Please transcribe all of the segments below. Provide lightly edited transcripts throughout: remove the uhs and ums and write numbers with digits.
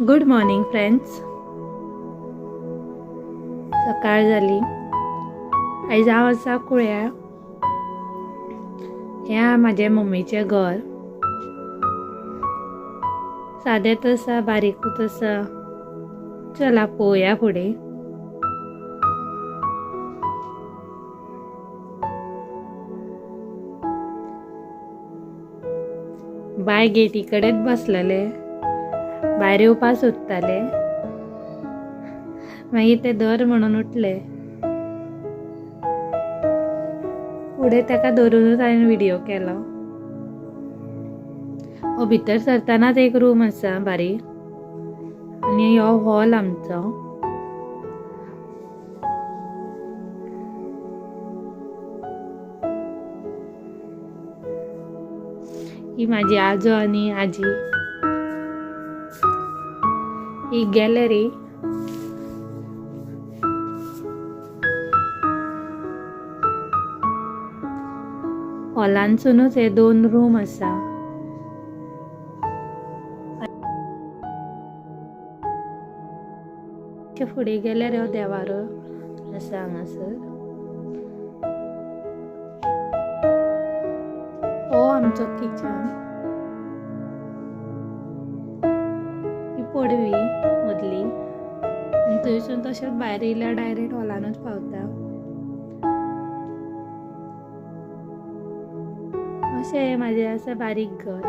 Good morning friends. सकाळ जाली. आयज हांव आसा कुळ्या. हें म्हाजे मम्मीचें घर. सादेंच आसा, बारीकूच आसा. चला पळोवया फुडें. बाय गेटी कडेच बसलेले, भायर येवपाक सोदताले, मागीर ते धर म्हणून उठले. फुडें ताका धरुनूच हांवें व्हिडियो केलो. हो भितर सरतनाच एक रूम आसा बारीक, आनी हो हॉल आमचो. ही माझी आजो आनी आजी. ही गॅलरी. हॉलांतसूनच हे दोन रूम आसा. फुडें गेल्यार हो देवारो आसा हांगासर. हो आमचो किचन. ही पडवी मदली, आनी थंयसून तशेंच भायर येयल्यार डायरेक्ट हॉलानूच पावता. अशें हें म्हाजें आसा बारीक घर.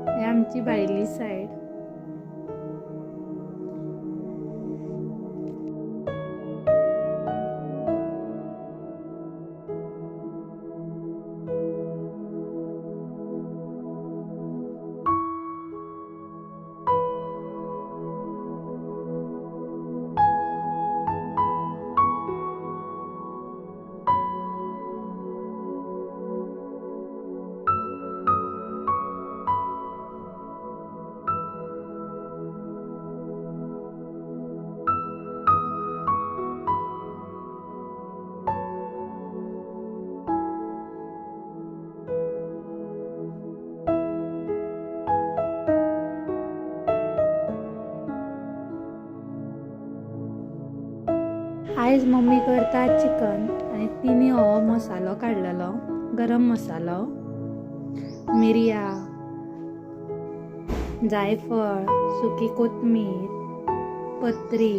हें आमची भायली सायड. आयज मम्मी करता चिकन, आनी तिने हो मसालो काडलेलो, गरम मसालो, मिरयां, जायफळ, सुकी कोथमीर, पत्री,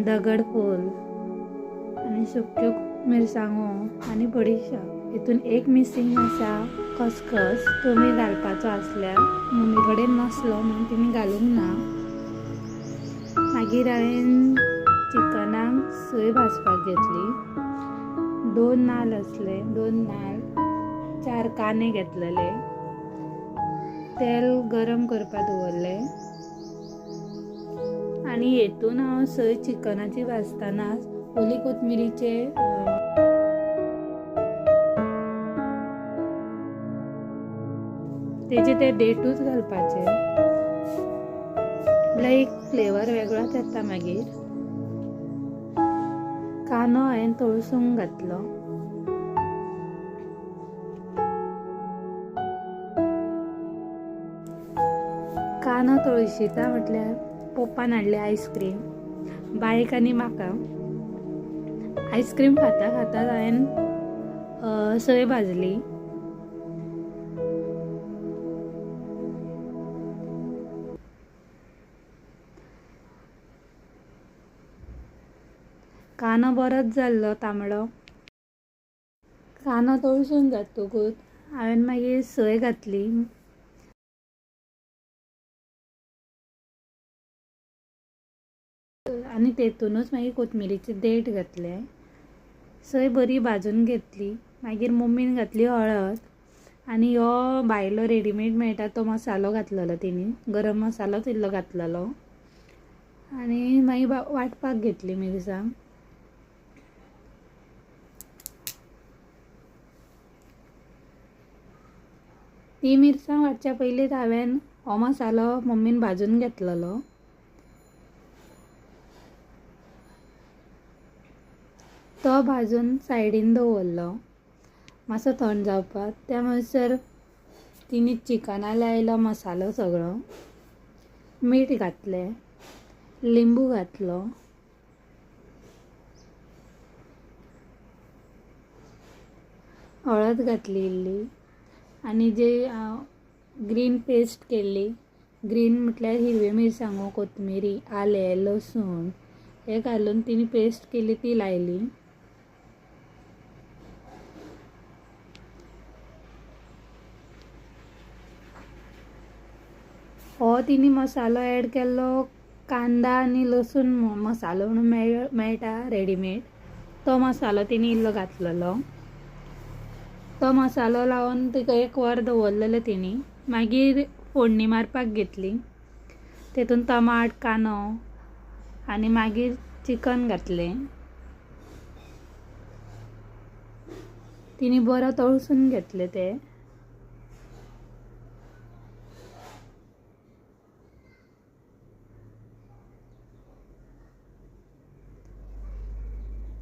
दगडफूल आनी सुक्यो मिरसांगो आनी बडीशेप. हितून एक मिसींग आसा खसखस, तुमी घालपाचो आसल्यार. मम्मी कडेन नासलो म्हणून तिणी घालूंक ना. मागीर हांवें चिकनाक सोय भाजपाक घेतली. 2 नाल आसले, 2 नाल, 4 कांदे घेतलेले. तेल गरम करपाक दवरलें आनी हेतून हांव सोय चिकनाची भाजतना ओली कोथमिरीचे तेजे ते देठूच घालपाचे, म्हणल्यार एक फ्लेवर वेगळोच येता. मागीर कांदो हांवें तळसूंक घातलो. कांदो तळशिता म्हटल्यार पप्पान हाडली आयस्क्रीम बायक आनी म्हाका. आयस्क्रीम खाता खाता हांवें सोय भाजली. कांदो बरोच जाल्लो तांबडो. कांदो तळसून जातकूच हांवें मागीर सोय घातली. आनी तेतूनच मागीर कोथमिरीचे देठ घातले. सोय बरी भाजून घेतली. मागीर मम्मीन घातली हळद, आनी हो भायलो रेडीमेड मेळटा तो मसालो घातलेलो तिणी, गरम मसालोच इल्लो घातलेलो. आनी मागीर वांटपाक घेतली मिरसांग. ती मिरसांग वांटच्या पयलींच हांवें हो मसालो मम्मीन भाजून घेतलेलो. तो भाजून सायडीन दवरलो मातसो थंड जावपाक. त्या म्हणसर तिणी चिकना लायलो मसालो सगळो, मीठ घातलें, लिंबू घातलो. हळद घातली इल्ली आनी जे ग्रीन पेस्ट केल्ली, ग्रीन म्हटल्यार हिरव्यो मिरसांगो, कोथमिरी, आलें, लसूण हे घालून तिणी पेस्ट केली ती लायली. हो तिणी मसालो ऍड केल्लो कांदा आनी लसूण मसालो म्हणून मेळटा रेडीमेड, तो मसालो तिणी इल्लो घातलेलो. तो मसालो लावन तिका एक वर दवरलेलें तिणी. मागीर फोडणी मारपाक घेतली, तेतून टमाट, कांदो आनी मागीर चिकन घातलें. तिणी बरो तळसून घेतलें तें.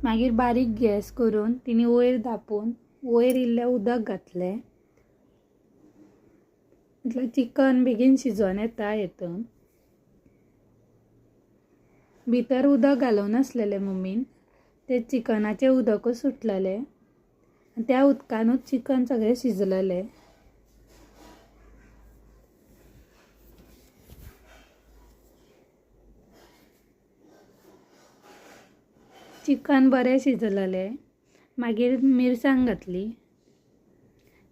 मागीर बारीक गॅस करून तिणी वयर धापून वयर इल्लें उदक घातलें, म्हटल्यार चिकन बेगीन शिजोन येता. हेतून भितर उदक घालूंक नासलेलें मम्मीन, तें चिकनाचें उदकूच सुटलेलें आनी त्या उदकानूच चिकन सगळें शिजलेलें. चिकन बरें शिजलेलें. मागीर मिरसांग घातली,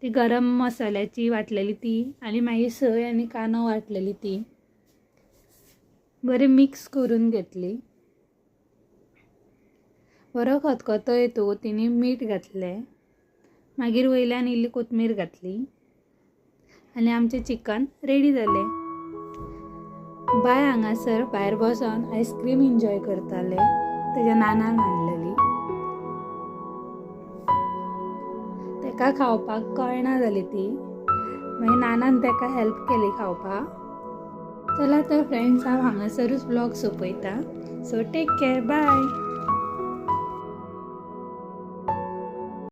ती गरम मसाल्याची वांटलेली ती, आनी मागीर सय आनी कांदो वांटलेली ती बरें मिक्स करून घेतली. बरो खतखतो येतकूच तिणी मीठ घातलें, मागीर वयल्यान इल्ली कोथमीर घातली आनी आमचें चिकन रेडी जालें. बाय हांगासर भायर बसोन आयस्क्रीम एन्जॉय करतालें, तेज्या नानान हाडलेली. तेका खावपाक कळना जाली ती, मागीर नानान तेका हेल्प केली खावपाक. चला तर फ्रेंड्स, हांव हांगासरूच ब्लॉग सोंपयता. So take care, bye.